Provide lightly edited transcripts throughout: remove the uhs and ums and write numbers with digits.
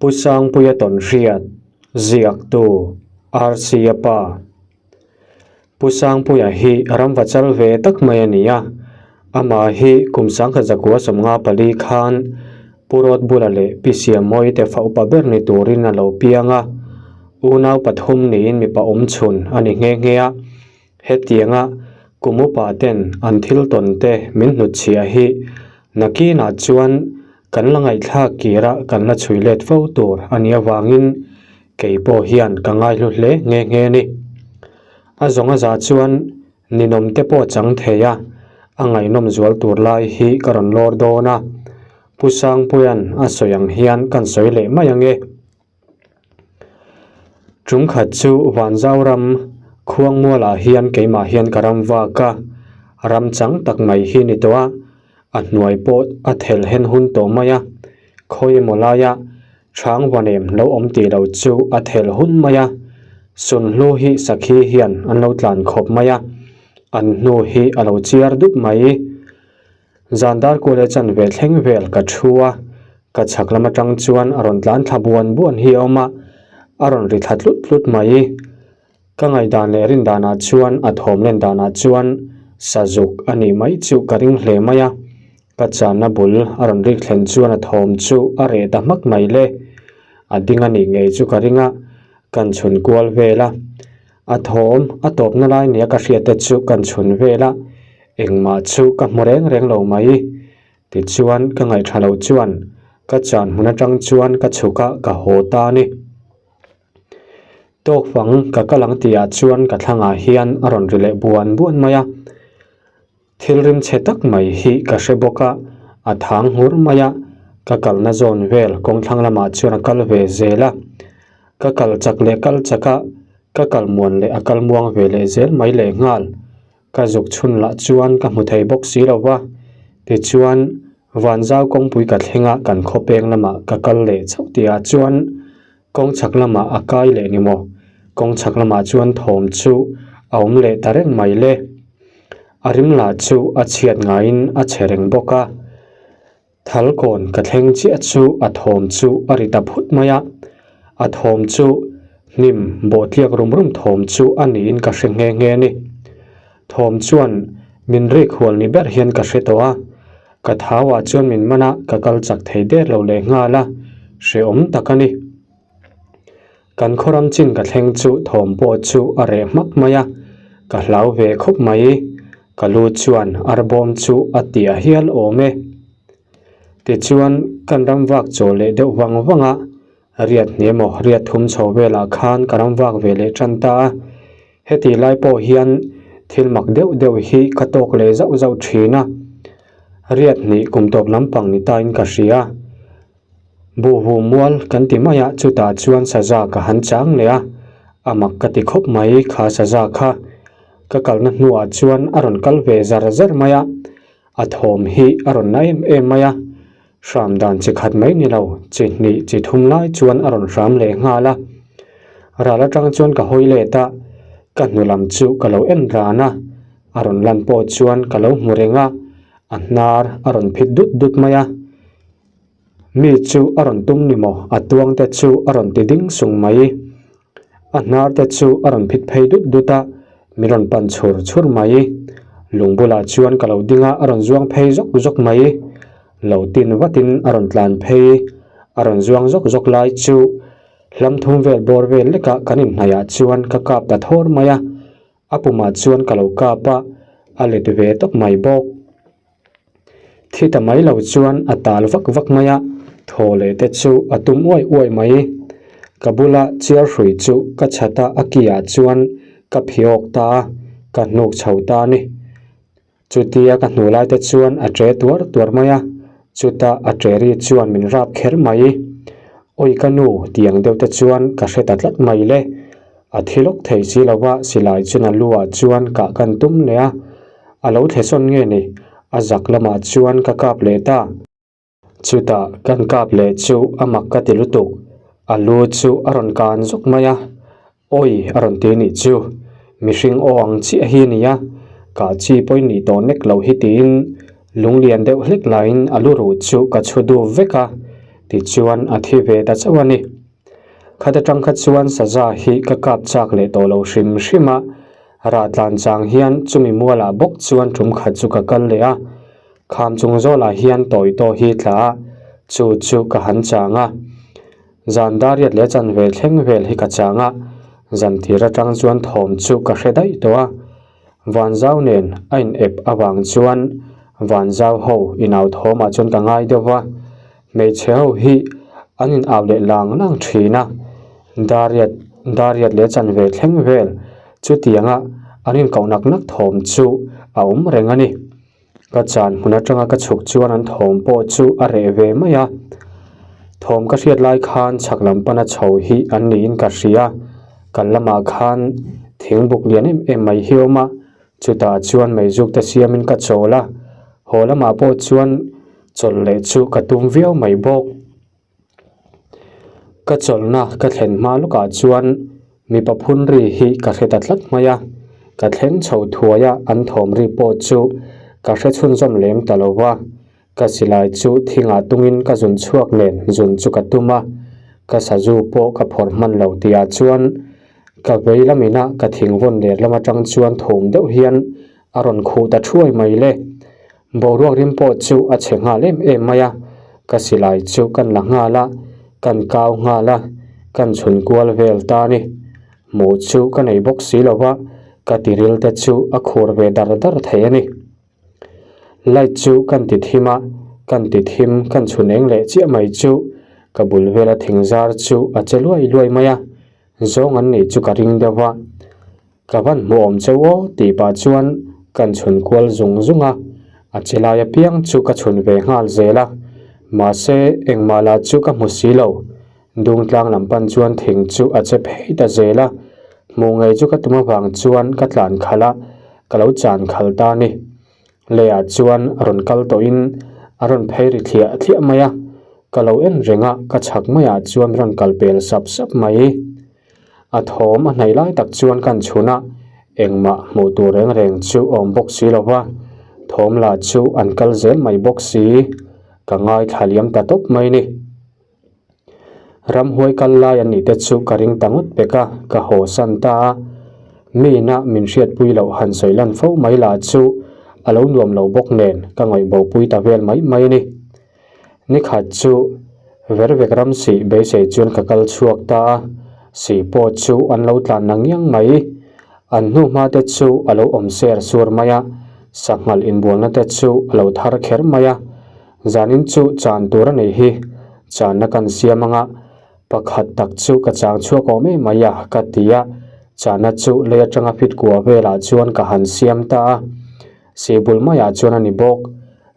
Pu Sangpuia tawnhriat, ziaktu, RC-a pa. Pu Sangpuia hi ramva chal ve tak mai a ni a, amah hi kum 1954 khan Pu Rawtbula leh Pi Siamawii te fa upa ber ni turin a lo piang a, unau pathum niin mipa awmchhun a ni nghe nghe a. Hetianga kum upa ten an thil tawn te min hnutchhiah hi nakinah chuan kan la ngaihthlak kira kan la chhui let fo tur a nih avangin kei pawh hian ka ngaihlu hle nghe nghe a ni. A zawng a za chuan ninawm te pawh chang thei a, a ngaihnawm zual tur lai hi ka rawn lawr dawn a, Pu Sangpuia'n a sawi ang hian kan sawi leh mai ang e. Ṭumkhat chu Vanzau ram Khuangmualah hian keimah hian ka ram vak a, ram chang tak mai hi ni tawh a, a hnuai pawh a thelh hen hun tawh mai a, khawi emaw laia chhang vanem lo awm tih lo chu a thelh hun mai a, sunhlu hi sakhi hian an lo tlan khawp mai a, an hnu hi a lo chiar dup mai. Zan dar kual chan ve thleng vel ka thu a, ka chhak lam atang chuan a rawn tlan thla buan buan hi a awm a, a rawn ri thla tlut tlut mai. Ka ngaihdan leh rin danah chuan a thawm len danah chuan sazuk a nih mai chu ka ring hle mai a, ka channa bul a rawn rik thlen chuan a thawm chu a reh ta hmak mai le. A ding a nih ngei chu ka ring a, kan chhun kual vel a. A thawm a tawpna lai nia ka hriat te chu kan chhun vel a, Engmah chu ka hmu reng reng lo mai. Tichuan ka ngaihṭha lo chuan ka chan hmun aṭang chuan ka chhuk a, ka haw ta a ni. Tawkfang ka kal ang tihah chuan ka thlangah hian a rawn ri leh buan buan mai a. Thil rim chhe tak mai hi ka hre bawk a, a thang nghur mai a, ka kalna zawn vel kawngthlang lamah chuan a kal ve zel a. Ka kal chak leh kal chak a, ka kal muan leh a kal muang ve leh zel mai lehnghal. Ka zuk chhun lah chuan ka hmu thei bawk si lo va, tichuan Vanzau kawngpui ka thleng a kan khaw peng lamah ka kal leh chauh tihah chuan kawng chhak lamah a kai leh ni maw? Kawng chhak lamah chuan thawm chu a awm leh ta reng mai le. A rim lah chu a chhiat ngaiin a chhe reng bawk a. Thal kawn ka thleng chiah chu a thawm chu a ri ta phut mai a, a thawm chu hnim bawhtliak rum rum thawm chu a niin ka hre nghe nghe a ni. Thawm chuan min rik hual ni ber hian ka hre tawh a, ka thauah chuan min man a, ka kal chak thei der lo leh nghal a, hrehawm tak a ni. Kan khawram chin ka thleng chu thawm pawh chu a reh hmak mai a, ka hlau ve khawp mai. Ka lu chuan arbawm chu a tia hial awm e. Tichuan kan ram vak chaw leh deuh vang vang a, riat hne maw riat thum chho velah khan ka ram vak ve leh tan ta a. Heti lai pawh hian thil mak deuh deuh hi ka tawk leh zauh zauh thin a, riat hnih kum tawp lampang ni tain ka hria. Buhhu mual kan ti mai a, chutah chuan saza ka han chang leh a, a mak ka ti khawp mai kha saza kha. Ka kalna hnuah chuan a rawn kal ve zar zar mai a, a thawm hi a rawn na em em mai a, hram dan chi khat mai ni lo, chi hnih chi thum lai chuan a rawn hram leh nghal a. Ral atang chuan ka hawi let a, ka hnu lam chu ka lo en ran a, a rawn lan pawh chuan ka lo hmu reng a, a hnar a rawn phit dut dut mai a. Mi chu a rawn tum ni maw? A tuang te chu a rawn ti ding sung mai. A hnar te chu a rawn phit phei dut dut a, min rawn pan chhur chhur mai. Lung bulah chuan ka lo ding a, a rawn zuang phei zawk zawk mai. Lo tin vatin a rawn tlan phei. A rawn zuang zawk zawk lai chu hlam thum vel bawr vel lekah kan inhnaihah chuan ka kap ta thawr mai a. A pumah chuan ka lo kap a, a let ve tawp mai bawk. Thi ta mai lo chuan a tal vak vak mai a, thaw leh te chu a tum uai uai mai. Ka bula chiar hrui chu ka chhat a, a ki ah chuan ka phiawk ta a, ka hnuk chho ta a ni. Chutia ka hnu lai te chuan a che tuar tuar mai a, chutah a che ri chuan min rap kher mai. Awi ka nu tiang deuh te chuan ka hre ta tlat mai le. A thi lawk thei si lo va, silai chuna lu ah chuan kah kan tum leh a. A lo thle sawn nge ni? A zak lamah chuan ka kap leh ta. Chutah kan kap leh chu a mak ka ti lutuk. A lu chu a rawn kan zawk mai a. Awi a rawn ti nih chu. Mihring aw ang chiah hi a ni a. Kah chi pawhin nih tawh nek loh hi tiin lunglian deuh hlek laiin a lu ruh chu ka chhu dup vek a. Tichuan a thi ve ta chauh a ni. Khat atang kha chuan saza hi ka kap chak leh tawh lo hrim hrim a, rah tlan chang hian chumi mualah bawk chuan tum khat chu ka kal leh a. Kham chung zawlah hian tawi tawh hi tla a, chu chu ka han chang a. Zan dariat leh chanve thleng vel hi ka chang a, zan tir atang chuan thawm chu ka hre daih tawh a. Vanzau nen a in ep avang chuan Vanzau ho inau thawmah chuan ka ngai deuh va, hmeichhe ho hi an in au leh lang lang thin a, dariat dariat leh chanve thleng vel chutianga an in koh nak nak thawm chu a awm reng a ni. Ka chan hmun atanga ka chhuk chuan an thawm pawh chu a reh ve mai a, thawm ka hriat lai khan chhak lam pana chho hi an niin ka hria, kan lamah khan thing buk lian em em mai hi a awm a, chutah chuan meizuk te siamin ka chawl a, haw lamah pawh chuan chawlh leh chu ka tum viau mai bawk. Ka chawlhna ka thlen hma lawkah chuan mipa phun ri hi ka hre ta tlat mai a, ka thleng chho thuai a an thawm ri pawh chu ka hre chhunzawm lem ta lo va, ka silai chu thingah tungin ka zun chhuak nen zun chu ka tum a, ka sazu pawh ka phawrh hman lo tihah chuan ka vei lamina ka thing vawn ler lam atang chuan thum deuh hian a rawn khuh ta thuai mai le. Boruak rim pawh chu a chhe nghal em em mai a, ka silai chu kan la nghal a, kan kau nghal a, kan chhun kual vel ta a ni. Hmuh chu ka nei bawk si lo va, ka tiril te chu a khur ve dar dar thei a ni. Light chu kan ti thim a, kan ti thim kan chhun eng leh chiah mai chu ka bul vela thing zar chu a che luai luai mai a, zawng an nih chu ka ring deuh va. Ka van hmu awm cheu aw tih pah chuan kan chhun kual zung zung a, a che lai apiang chu ka chhun ve nghal zel a, mahse engmah lah chu ka hmu si lo. Dungtlang lam pan chuan thing chu a che phei ta zel a, hmuh ngei chu ka tum avang chuan ka tlan khalh a, ka lo chan khal ta a ni. Leiah chuan a rawn kal tawhin a rawn phei ri thliah thliah mai a, ka lo en reng a, ka chhak maiah chuan rawn kal pel sap sap mai. A thawm a hnaih lai tak chuan kan chhun a, engmah hmuh tur reng reng chu a awm bawk si lo va, thawm lah chu an kal zel mai bawk si, ka ngaithla liam ta tawp mai ni. Ramhuai kal lai an nih te chu ka ring ta ngawt pek a, ka haw san ta a, mi ina min hriatpui loh han sawi lan fo mai lah chu a lo nuam lo bawk nen ka ngaihbopui ta vel mai mai a ni. Nikhat chu Vervek ram sih beisei chuan ka kal chhuak ta a, sih pawh chu an lo tlan na ngiang mai. An hnuhma te chu a lo awm ser sur mai a, sanghal inbualna te chu a lo thar kher mai a. Zanin chu chan tur a nei hi, channa kan siam anga pakhat tak chu ka chang chhuak awm em mai a ka ti a, channa chu lei atanga fit kua velah chuan ka han siam ta a. Sihbul maiah chuan a ni bawk.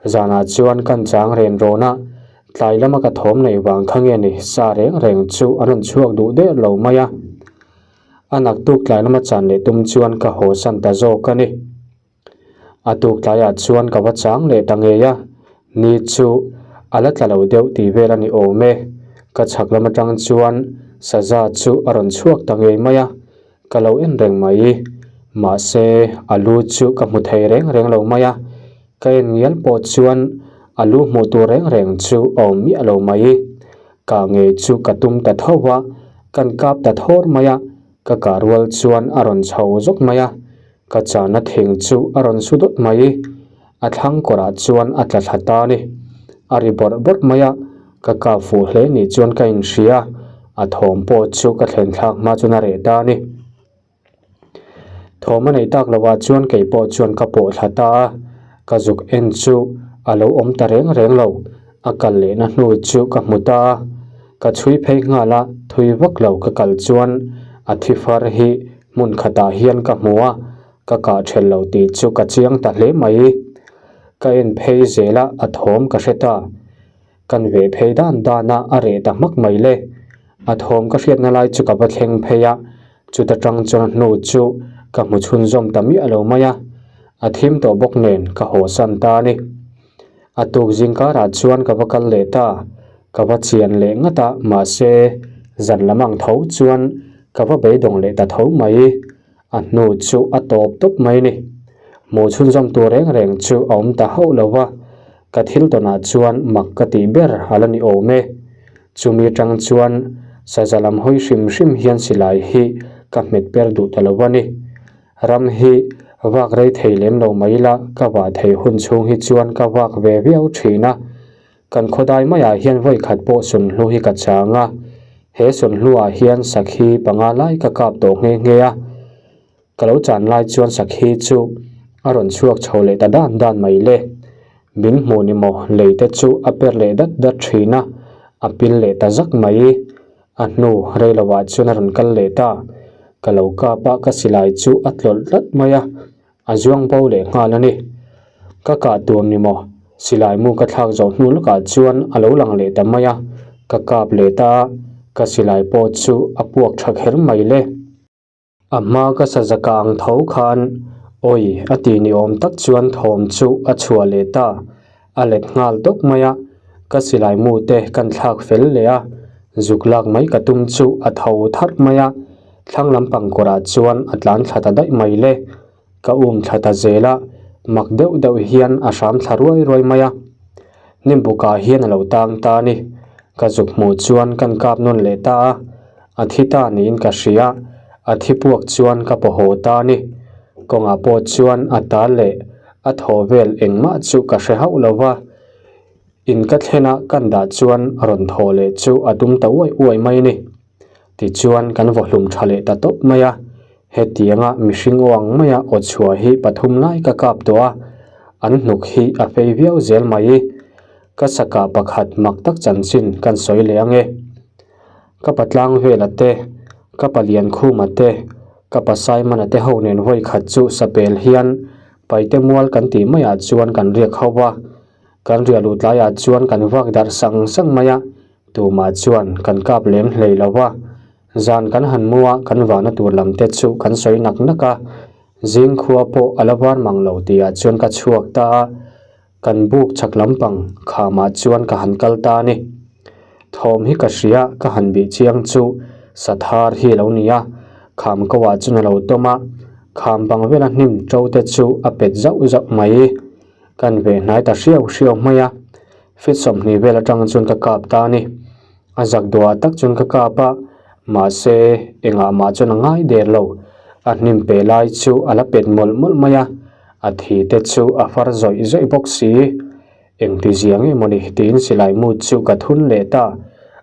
Zanah chuan kan chang ren rawn a, tlai lama ka thawm neih vang kha nge ni sa reng reng chu an rawn chhuak duh der lo mai a. A naktuk tlai lama chan leh tum chuan ka haw san ta zawk a ni. A tuk tlaiah chuan ka va chang leh ta ngei a, ni chu a la tla lo deuh tih vel a ni awm e. Ka chhak lam atang chuan saza chu a rawn chhuak ta ngei mai a. Ka lo en reng mai. Mahse, a lu chu ka hmu thei reng reng lo mai a, ka en ngial pawh chuan a lu hmuh tur reng reng chu a awm miah lo mai. Kah ngei chu ka tum ta tho va, kan kap ta thawr mai a, ka kah rual chuan a rawn chho zawk mai a, ka chahna thing chu a rawn su dawt mai. A thlang kawrah chuan a tla thla ta a ni. A ri bawrh bawrh mai a, ka kap fuh hle ni chuan ka inhria, a thawm pawh chu ka thlen thlak hma chuan a reh ta a ni. Thawm a neih tak lovah chuan kei pawh chuan ka pawh thla ta a, ka zuk en chu a lo awm ta reng reng lo, a kal lehna hnu chu ka hmu ta a, ka chhui phei nghal a, thui vak lo ka kal chuan a thi far hi hmun khatah hian ka hmu a, Ka kah ṭhel lo tih chu ka chiang ta hle mai. Ka en phei zel a, a thawm ka hre ta. Kan veh phei dan dan a, a reh ta hmak mai le. A thawm ka hriatna lai chu ka va thleng phei a, chuta ṭang chuan a hnu chu ka hmu chhunzawm ta miah lo mai a. A thim tawh bawk nen ka haw san ta a ni. A tuk zingkarah chuan ka va kal leh ta, ka va chian leh ngat a, mahse zan lam ang tho chuan ka va beidawng leh ta tho mai. A hnu chu a tawp tawp mai ni. Hmuh chhunzawm tur reng reng chu a awm ta hauh lo va, ka thil tawnah chuan mak ka tih ber a la ni awm e. Chumi atang chuan saza lam hawi hrim hrim hian silai hi ka hmet per duh ta lo a ni. Ram hi vak rei thei lem lo mai la, ka vah thei hun chhung hi chuan ka vak ve viau thin a. Kan khawdai maiah hian vawi khat pawh sunhlu hi ka chang a, he sunhluah hian sakhi panga lai ka kap tawh nghe nghe a. Ka lo chan lai chuan sakhi chu a rawn chhuak chho leh ta dan dan mai le. Min hmuh ni maw lei te chu a per leh dat dat thin a, a pil leh ta zak mai. A hnu rei lo ah chuan a rawn kal leh ta. Ka lo kap a, ka silai chu a tlawlh tlat mai a, a zuang bo leh nghal a ni. Ka kah tur ni maw silai mu ka thlak zawh hnu lawkah chuan a lo lang leh ta mai a, ka kap leh ta a, ka silai pawh chu a puak tha kher mai le. A hma ka sa zaka ang tho khan awi a ti ni awm tak chuan thawm chu a chhuah leh ta. A let nghal tawp mai a, ka silai mu te kan thlak fel leh a, zuk lak mai ka tum chu a tho tharh mai a, thlang lampang kawrah chuan a tlan thla ta daih mai le. Ka um thla ta zel a, mak deuh deuh hian a hram thla ruai ruai mai a. Hnimbukah hian a lo tang ta a ni. Ka zuk hmuh chuan kan kap nawn leh ta a, a thi ta niin ka hria, a thi puak chuan ka paw haw ta a ni. Kawngah pawh chuan a tal leh a thaw vel engmah chu ka hre hauh lo va, in ka thlena kan dah chuan rawn thaw leh chu a tum ta uai uai mai a ni. Tichuan kan vawhlum tha leh ta tawp mai a, hetianga mihring aw ang maia aw chhuah hi pathum lai ka kap tawh a, an hnuk hi a fei viau zel mai. Ka sakah pakhat mak tak chanchin kan sawi leh ang e. Ka pa Tlangvela te, ka pa Liankhuma te, ka pa Simon-a te ho nen vawi khat chu sapel hian Paite mual kan tih maiah chuan kan riak ho va, kan riah luh tlaiah chuan kan vak darh sang sang mai a, Tumah chuan kan kap lem hlei lo va, zan kan han mu a, kan vahna tur lam te chu kan sawi nak nak a, zing khua pawh a la var mang lo tihah chuan ka chhuak ta a, kan buk chhak lampang khamah chuan ka han kal ta a ni. Thawm hi ka hria, ka han bih chiang chu sathar hi a lo ni a, kham ko ah chuan a lo tawm a, kham bang vela hnim to te chu a pet zauh zauh mai. Kan ve hnai ta hriau hriau mai a. Feet 20 vel atang chuan ka kap ta a ni. A zak duah tak chuan ka kap a, mahse engah mah chuan a ngai der lo. A hnim pe lai chu a la pet mawlh mawlh mai a, a thi te chu a far zawih zawih bawk si. Engti zia nge mawni tiin silai mu chu ka thun leh ta.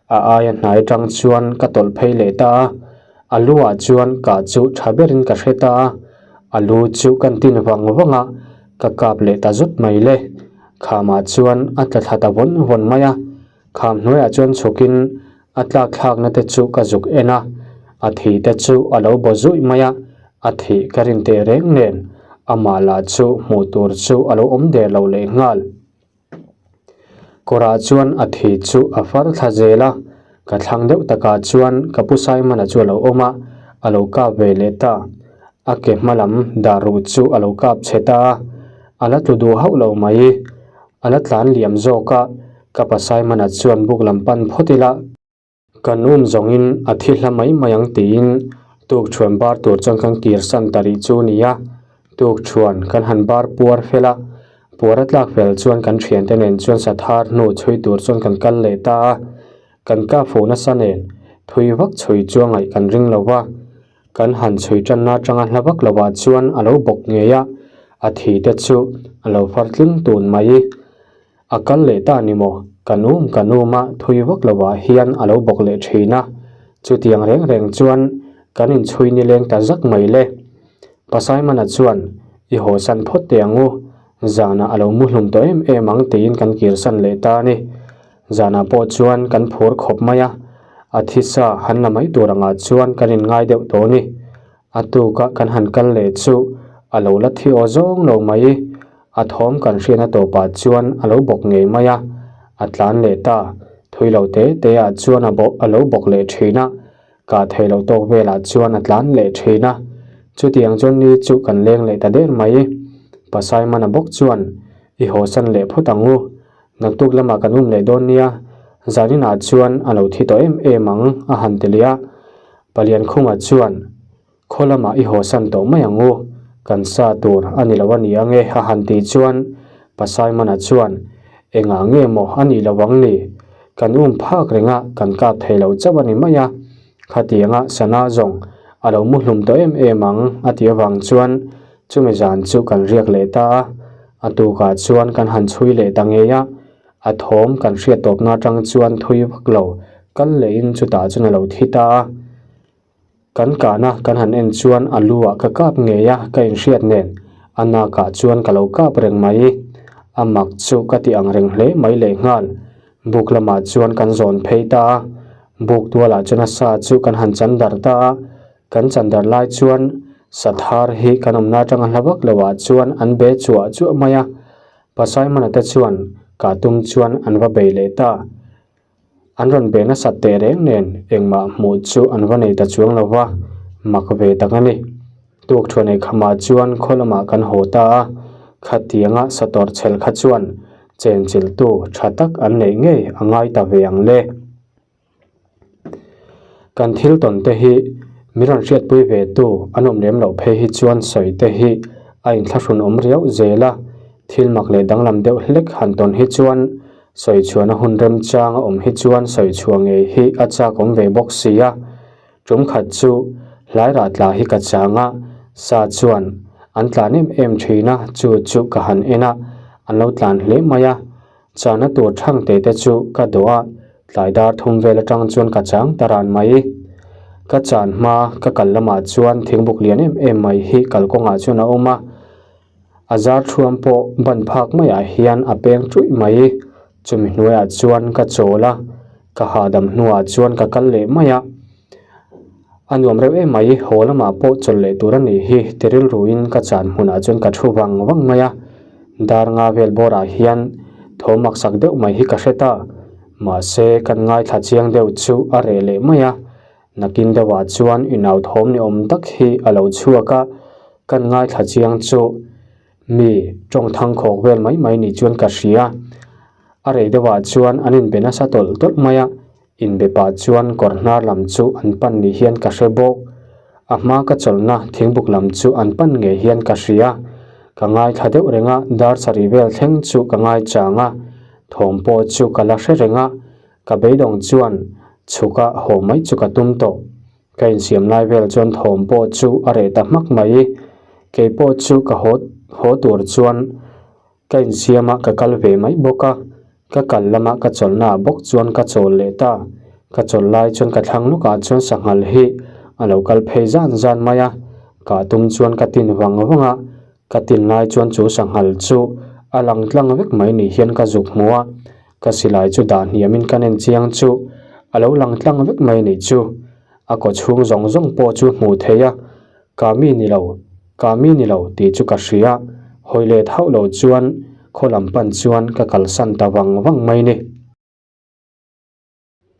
A aia hnai atang chuan ka tawlh phei leh ta a, a lu ah chuan kah chu tha berin ka hre ta a, a lu chu kan tin vang vang a, ka kap leh ta zut mai le. Khamah chuan a tla thla ta vawn vawn mai a, kham hnuaiah chuan chhukin a tlak thlakna te chu ka zuk en a, a thi te chu a lo baw zuih mai a, a thih ka rin teh reng nen amah lah chu hmuh tur chu a lo awm der lo leh nghal. Kawrah chuan a thi chu a far thla zel a, ka thlang deuh takah chuan ka pu Simon-a chu a lo awm a, a lo kap ve leh ta. A ke hma lam dar ruh chu a lo kap chhe ta a, a la tlu duh hauh lo mai. A la tlan liam zawk a, ka pa Simon-a chuan buk lam pan phawt ila, Kan um zawngin a thi hla mai mai ang tiin tukṭhuan bar tur chuan kan kir san ta rih chu nia. Tukṭhuan kan han bar puar fel a, puar a tlak fel chuan kan ṭhiante nen chuan sathar hnu chhui tur chuan kan kal leh ta a. Kan kap fuh nasa nen thui vak chhui chu a ngaih kan ring lo va. Kan han chhui ṭanna aṭanga hla vak lovah chuan a lo bawk ngei a, a thi te chu a lo far tling tun mai. A kal leh ta ni maw? Kan um kan um a, thui vak lovah hian a lo bawk leh thin a. Chutiang reng reng chuan kan inchhui nileng ta zak mai le. Pa Simon-a chuan, I haw san phawt teh ang u, zanah a lo mu hlum tawh em em ang tiin kan kirsan leh ta a ni. Zanah pawh chuan kan phur khawp mai a, a thisa han la mai tur angah chuan kan inngai deuh tawh a ni. A tuka kan han kal leh chu a lo la thi aw zawng lo mai. A thawm kan hriatna tawpah chuan a lo bawk ngei mai a, a tlan leh ta. Thui lo te te ah chuan a bawh a lo bawk leh thin a, kah theih loh tawk velah chuan a tlan leh thin a. Chutiang chuan ni chu kan leng leh ta der mai. Pa Simon-a bawk chuan, I haw san leh phawt ang u. Naktuk lamah kan um leh dawn nia, zaninah chuan a lo thi tawh em em ang, a han ti leh a. Paliankhunga chuan, Khaw lamah i haw san tawh mai ang u, kan sa tur a ni lo a ni ang e, a han tih chuan Pa Simon-a chuan, Engah nge maw a nih lo ang ni? Kan um phak reng a, kan kap thei lo chauh a ni mai a. Khatianga sana zawng a lo mu hlum tawh em em ang a tih avang chuan chumi zan chu kan riak leh ta a. A tukah chuan kan han chhui leh ta ngei a, a thawm kan hriat tawpna atang chuan thui vak lo kal lehin chutah chuan a lo thi ta a. Kan kahna kan han en chuan a lu ah ka kap ngei a ka inhriat nen a nak ah chuan ka lo kap reng mai. A mak chu ka ti ang reng hle mai leh nghal. Buk lamah chuan kan zawn phei ta a, buk tualah chuan a sa chu kan han chan darh ta a, kan chan darh lai chuan sathar hi kan awmna atanga hla vak loh ah chuan an be chuah chuah mai a. Pa Simon-a te chuan kah tum chuan an va bei leh ta. An rawn be nasat teh reng nen engmah hmuh chu an va nei ta chuang lo va, mak ve tak a ni. Tuk thuan ei khamah chuan khaw lamah kan haw ta a, khatianga satawr chhel kha chuan chenchilhtu tha tak an neih ngei a ngai ta ve ang le. Kan thil tawn te hi min rawn hriatpui ve tu an awm lem loh phei hi chuan sawi te hi a inthlahrun awm riau zel a, thil mak leh danglam deuh hlek han tawn hi chuan Sawi chhuahna hun remchang a awm hi chuan sawi chhuah ngei hi a chak awm ve bawk si a. Tum khat chu hlairah tla hi ka chang a, sa chuan an tlan em em thin a, chu chu ka han en a, an lo tlan hle mai a. Chahna tur thang te te chu ka dawh a, tlai dar thum vel atang chuan ka chang ta ran mai. Ka chan hma ka kal lamah chuan thingbuk lian em em mai hi kalkawngah chuan a awm a. A zar thuam pawh ban phak maiah hian a peng ṭuih mai. Chumi hnuaiah chuan ka chawl a, ka hahdam hnuah chuan ka kal leh mai a. A nuam reuh em mai, haw lamah pawh chawlh leh tur a nih hi ti rilruin ka chan hmunah chuan ka thu vang vang mai a. Dar nga vel bawrah hian thaw maksak deuh mai hi ka hre ta. Mahse, kan ngaithla chiang deuh chu a reh leh mai a. Nakin deuhah chuan inau thawm ni awm tak hi a lo chhuak a, kan ngaithla chiang chu mi tawng thang khawk vel mai mai ni chuan ka hria. A rei deuhah chuan an inbe nasa tawlh tawlh mai a, inbe pah chuan kawr hnar lam chu an pan ni hian ka hre bawk. A hma ka chawlhna thingbuk lam chu an pan ngei hian ka hria. Ka ngaithla deuh reng a, dar sarih vel thleng chu ka ngaichang a, thawm pawh chu ka la hre reng a, Ka beidawng chuan chhuka haw mai chu ka tum tawh. Ka insiam lai vel chuan thawm pawh chu a reh ta hmak mai. Kei pawh chu ka haw haw tur chuan ka insiam a, ka kal ve mai bawk a. Ka kal lama ka chawlhnaah bawk chuan ka chawl leh ta. Ka chawlh lai chuan ka thlang lawkah chuan sanghal hi a lo kal phei zan zan mai a. Kah tum chuan ka tin vang vang a. Ka tin lai chuan chu sanghal chu a lang tlang vek mai ni hian ka zuk hmu a. Ka silai chu dah hniamin ka nen chiang chu a lo lang tlang vek mai nih chu. A kaw chhung zawng zawng pawh chu hmuh theih a, ka mi ni lo, ka mi ni lo tih chu ka hria. Hawi let hauh lo chuan khaw lam pan chuan ka kalsan ta vang vang mai ni.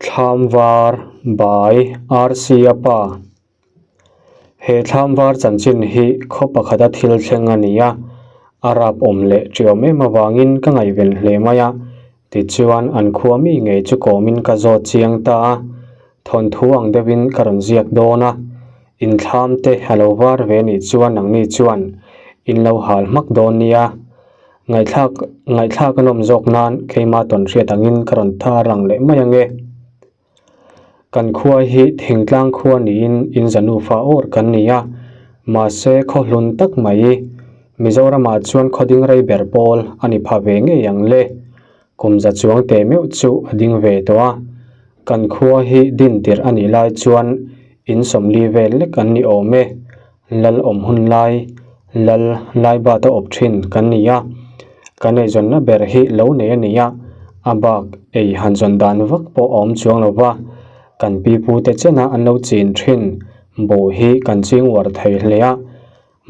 Thlam var by RC a pa. He thlam var chanchin hi khaw pakhata thil thleng a ni a, a rap awm leh ṭiawm em avangin ka ngaihven hle mai a, tichuan an khua mi ngei chu kawmin ka zawt chiang ta a, thawnthu ang deuhin ka rawn ziak dawn a, inthlam te a lo var ve nih chuan nangni chuan in lo hal hmak dawn nia. Ngaihthlak ngaihthlak a nawm zawk nan keima tawn hriat angin ka rawn thar ang leh mai ange. Kan khua hi thingtlang khua niin in za nufa awr kan ni a, mahse khaw hlun tak mai Mizoramah chuan khaw ding rei ber pawl a ni pha ve ngei ang le. Kum za chuang teh meuh chu a ding ve tawh a, kan khua hi din tirh a nih lai chuan in sawmli vel lek an ni awm e. Lal awm hun lai, Lal Laibata awp thin kan ni a, kan eizawnna ber hi lo nei a ni a, a bak ei han zawn dan vak pawh a awm chuang lo va, kan pipute chena an lo chin thin buh hi kan ching uar thei hle a,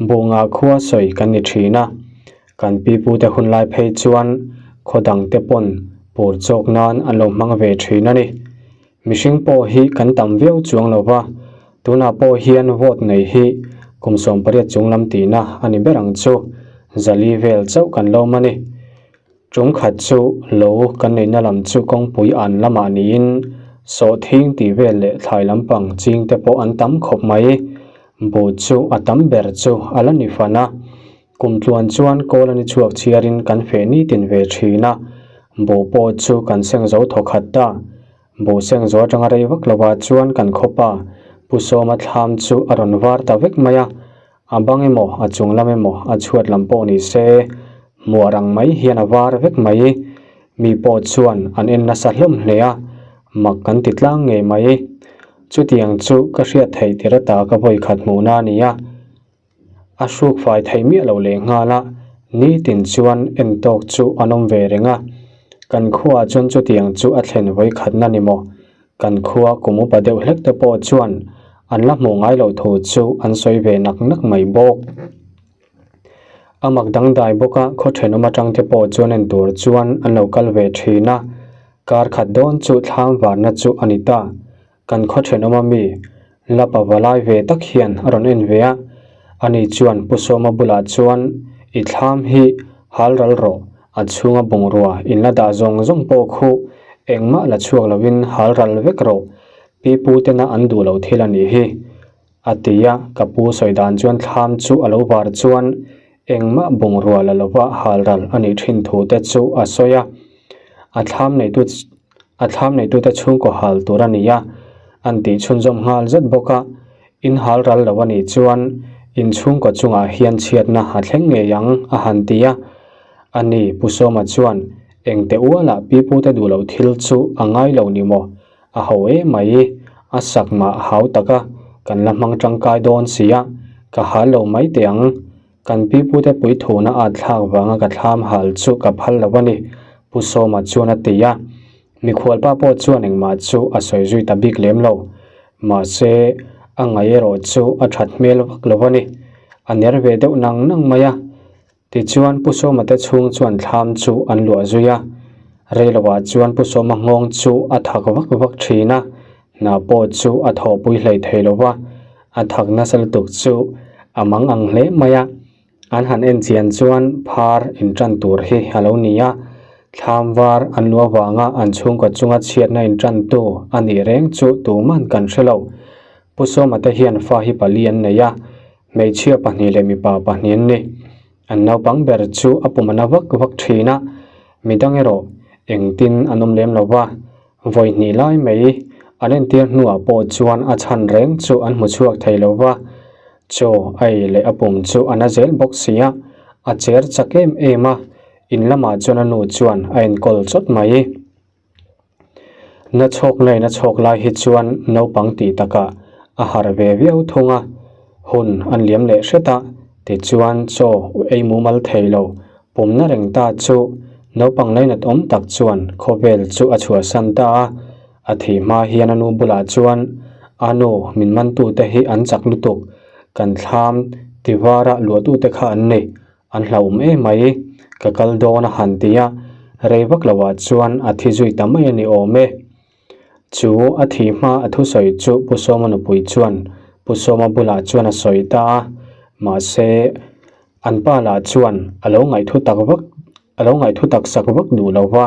buh ngah khua sawi kan ni thin a, kan pipute hun lai phei chuan khaw dangte pawn pur chawk nan an lo hmang ve thin a ni. Mihring pawh hi kan tam viau chuang lo va, tunah pawh hian vote nei hi kum 18 chung lam tihna a ni ber ang chu, zali vel chauh kan lawm a ni. Tum khat chu lo kan neihna lam chu kawngpui an lamah niin sawhthing tih vel leh thlai lampang ching te pawh an tam khawp mai. Buh chu a tam ber chu a la ni fan a, kum tluan chuan kawl a ni chhuak chhiarin kan feh nitin ve thin a. Buh pawh chu kan seng zo thaw khat ta. Buh seng zo atanga rei vak lovah chuan kan khawpa Pu Sawma thlam chu a rawn var ta vek mai a. A bang emaw, a chung lam emaw, a chhuat lam pawh ni se, hmuah rang mai hian a var vek mai. Mi pawh chuan an en nasa hlawm hle a, mak kan ti tlang ngei mai. Chutiang chu ka hriat theih tir ata ka vawi khat hmuhna a ni a. A hruk fai theih miah lo leh nghal a, nitin chuan en tawk chu an awm ve reng a. Kan khuaah chuan chutiang chu a thlen vawi khatna ni maw? Kan khua kum upa deuh hlek te pawh chuan an la hmuh ngai loh thu chu an sawi ve nak nak mai bawk. A mak dangdai bawk a, khaw thenawm atang te pawh chuan en tur chuan an lo kal ve thin a, kar khat dawn chu thlam varna chu a ni ta. Kan khaw thenawm a mi Lapa valai ve tak hian a rawn en ve a, ani chuan Pu Sawma bulah chuan I thlam hi hal ral rawh, a chhunga bungrua in la dah zawng zawng pawh khu engmah la chhuak lovin hal ral vek rawh, pi pu tena an duh loh thil a nih hi. A ti a, ka pu sawi dan chuan thlam chu a lo var chuan engmah bungrua la lova hal ral a nih thin thu te chu a sawi a, a thlam neitu a thlam neitute chhungkaw hal tur a ni a, an tih chhunzawm nghal zet bawk a, in hal ral lo a nih chuan in chhungkaw chungah hian chhiatna a thleng ngei ang a han ti a, a ni Pu Sawma chuan engte ualah pipute duh loh thil chu a ngai lo ni maw? A ho em mai, a sak mah a hau tak a, kan la hmang tangkai dawn si a, ka hal lo mai teh ang. Kan pipute puithuna at thlak vanga ka thlam hal chu ka phal lo a ni, Pu Sawma chuan a ti a. Mikhualpa pawh chuan engmah chu a sawi zui ta bik lem lo. Mahse, a ngaih erawh chu a that hmel vak lo a ni. A ner ve deuh nang nang mai a. Tichuan, Pu Sawma te chhung chuan thlam chu an luah zui a. Reiloah chuan Pu Sawma nghawng chu a thak vak vak thin a, hna pawh chu a thawhpui hlei thei lo va, a thak nasa lutuk chu a mang ang hle mai a. An han en chian chuan phar intan tur hi a lo ni a, thlam var an luah vanga an chhungkaw chunga chhiatna intantu a nih reng chu tuman kan hre lo. Pu Sawma te hian fa hi pali an nei a, Hmeichhia pahnih leh mipa pahnih an ni. An naupang ber chu a pum a na vak vak thin a, midang erawh engtin an awm lem lo va. Vawi hnih lai mai an entir hnuah pawh chuan a chhan reng chu an hmu chhuak thei lo va. Chaw a ei leh a pum chu a na zel bawk si a, a cher chak em em a, in lamah chuan a nu chuan a enkawl chawt mai. Na chhawk laiin a chhawk lai hi chuan naupang tih takah a harh ve viau thung a, hun an liam leh hret a, tichuan chaw ei mumal thei lo pumna reng ta chu naupang lainat awm tak chuan khawvel chu a chhuahsan ta a, a thih hma hian a nu bulah chuan a nu min mantute hi an chak lutuk, kan thlam tivara luahtute kha an ni. An hlauhawm em mai, ka kal dawn a han ti a, rei vak loah chuan a thi zui ta mai a ni awm e. Chu a thih hma a thusawi chu Pu Sawma nupui chuan Pu Sawma bulah chuan a sawi ta a, mahse an pa lah chuan a lo ngaihthu tak vak a lo ngaihthu tak sak vak duh lo va.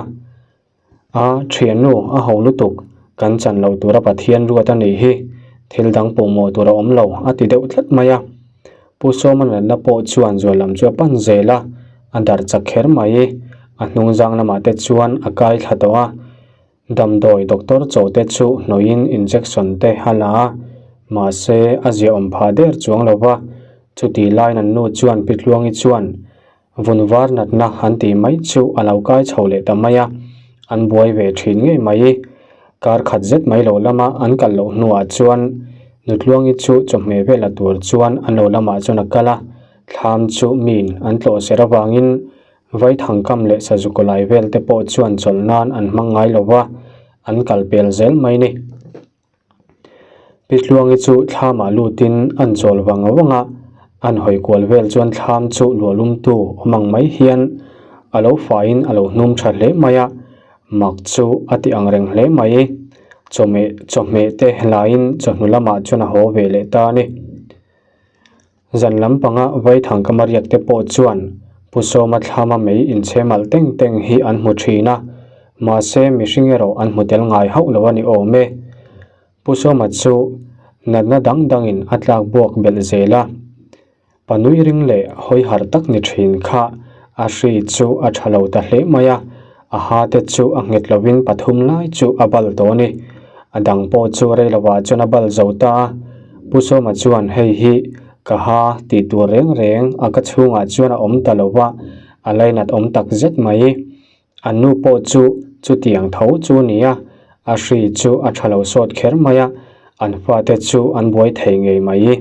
A thiannu a ho lutuk, kan chan loh tura Pathian ruat a nih hi, thil dang pawhmawh tur a awm lo a ti deuh tlat mai a. Pu Sawma natna pawh chuan zual lam chu a pan zel a, a darh chak kher mai. A hnung zang lamah te chuan a kai thla tawh a, damdawi doctor chaw te chu hnawhin injection te a la a, mahse a ziaawm phah der chuang lo va. Chutih laiin an nu chuan Pi Tluangi chuan Vun var natna an tih mai chu a lo kai chho leh ta mai a, an buai ve thin ngei mai. Kar khat zet mai lo lama an kal loh hnuah chuan Nutluangi chu chawhmeh vel la tur chuan an lo lamah chuan a kal a, thlam chu miin an tlawh ser avangin Vaithangkam leh Sazukulai vel te pawh chuan chawlh nan an hmang ngai lo va, an kal pel zel mai ni. Pitluangi chu thlamah lutin an chawl vang vang a, an hawi kual vel chuan thlam chu luahlumtu awm ang mai hian a lo faiin a lo hnum tha hle mai a, mak chu a ti ang reng hle mai. Chawhmeh chawhmeh te laiin chawhnu lamah chuan a haw ve leh ta a ni. Zan lampanga Vaithangkama riak te pawh chuan Pu Sawma thlama mei inchhem alh teng teng hi an hmu thin a, mahse mihring erawh an hmu tel ngai hauh lo a ni awm e. Pu Sawma chu natna dang dangin a tlak buak belh zel a, pa nui ring leh hawi harh tak ni thin kha a hri chu a tha lo ta hle mai a. A ha te chu a nghet lovin pathum lai chu a bal tawh a ni. A dang pawh chu rei lovah chuan a bal zo ta a. Pu Sawma chuan hei hi ka ha tih tur reng reng a ka chhungah chuan a awm ta lo va, a lainat awm tak zet mai. An nu pawh chu chutiang tho chu a ni a, a hri chu a tha lo sawt kher mai a, an fate chu an buai thei ngei mai.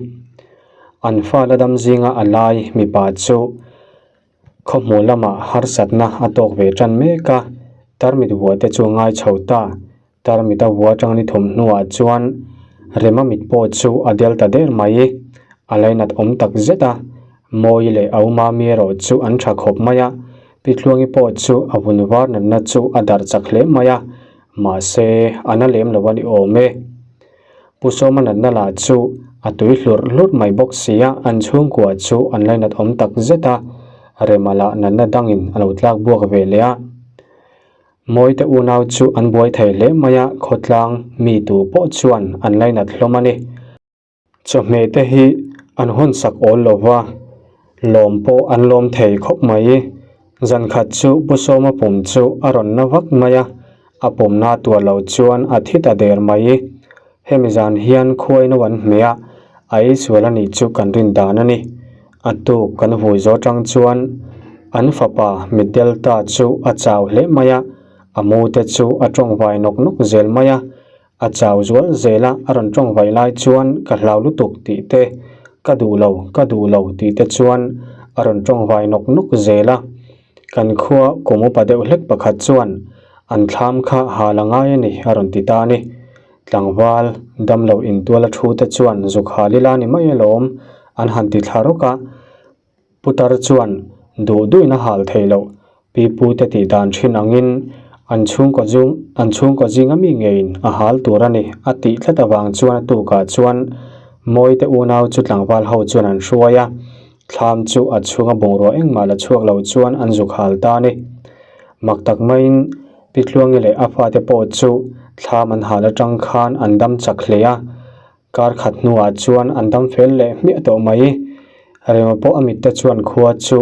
An fa la dam zinga a lai mipa chu. Khawhmuh lamah harsatna a tawk ve tan mek a, tarmit vuah te chu a ngai chho ta. Tarmit a vuah atang ni thum hnuah chuan Rema mit pawh chu a del ta der mai. A lainat awm tak zet a, Mawi leh Aumami erawh chu an tha khawp mai a, Pitluangi pawh chu a vun var natna chu a darh chak hle mai a, mahse a na lem lo a ni awm e. Pu Sawma natna lah chu a tui hlurh hlurh mai bawk si a, an chhungkua chu an lainat awm tak zet a, Rema lah natna dangin a lo tlak buak ve leh a. Mawite unau chu an buai thei hle mai a, khawtlang mi tu pawh chuan an lainat hlawm a ni. Chawhmeh te hi an hawn sak awl lo va, lawm pawh an lawm thei khawp mai. Zan khat chu Pu Sawma pum chu a rawn na vak mai a, a pumna tuar lo chuan a thi ta der mai. Hemi zan hian khuai no an hmeh a, a ei sual a nih chu kan rin dan a ni. A tuk kan vui zawh tang chuan an fapa mitdel ta chu a chau hle mai a, a mu te chu a tawngvai nawk nawk zel mai a, A chau zual zel a, a rawn tawng vai lai chuan ka hlau lutuk tih te, ka duh lo, ka duh lo tih te chuan a rawn tawng vai nawk nawk zel a. Kan khua kum upa deuh hlek pakhat chuan an thlam kha hal a ngai a ni a rawn ti ta a ni. Tlangval, damlo intual a thu te chuan zuk hal ila ni mai alawm an han ti thla rawk a. Putar chuan duh duhin a hal thei loh, pi pute tih dan thin angin an chhungkaw zung an chhungkaw zinga mi ngeiin a hal tur a ni a tih tlat avang chuan a tukah chuan Mawite unau chu tlangval ho chuan an hruai a, thlam chu a chhunga bungrua engmah la chhuak lo chuan an zuk hal ta a ni. Mak tak maiin Pi Tluangi leh a fate pawh chu thlam an hal atang khan an dam chak hle a, Kar khat hnuah chuan an dam fel leh hmiah tawh mai. Rema pawh a mitte chuan khua chu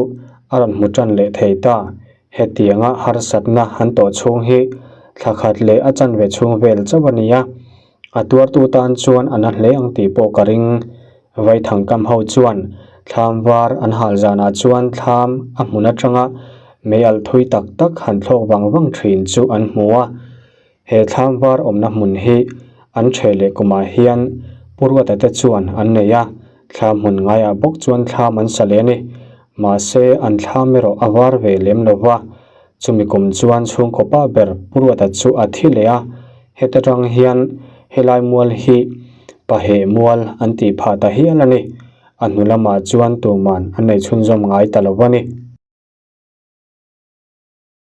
a rawn hmu tan leh thei ta. Hetianga harsatna an tawh chhung hi thla khat leh a chanve chhung vel chauh a ni a. A tuartu tan chuan a na hle ang tih pawh ka ring. Vaithangkam ho chuan thlam var an hal zanah chuan thlam a hmun atanga mei alh thui tak tak han thlawk vang vang thin chu an hmu a. He thlam var awmna hmun hi an ṭheh leh kumah hian Pu Ruata te chuan an nei a, thlam hmun ngaiah bawk chuan thlam an sa leh a ni. Mahse, an thlam erawh a var ve lem lo va, chumi kum chuan chhungkaw pa ber Pu Ruata chu a thi leh a, heta tang hian helai mual hi Paheh mual an tih phah ta hial a ni. A hnu lamah chuan tuman an nei chhunzawm ngai ta lo va ni.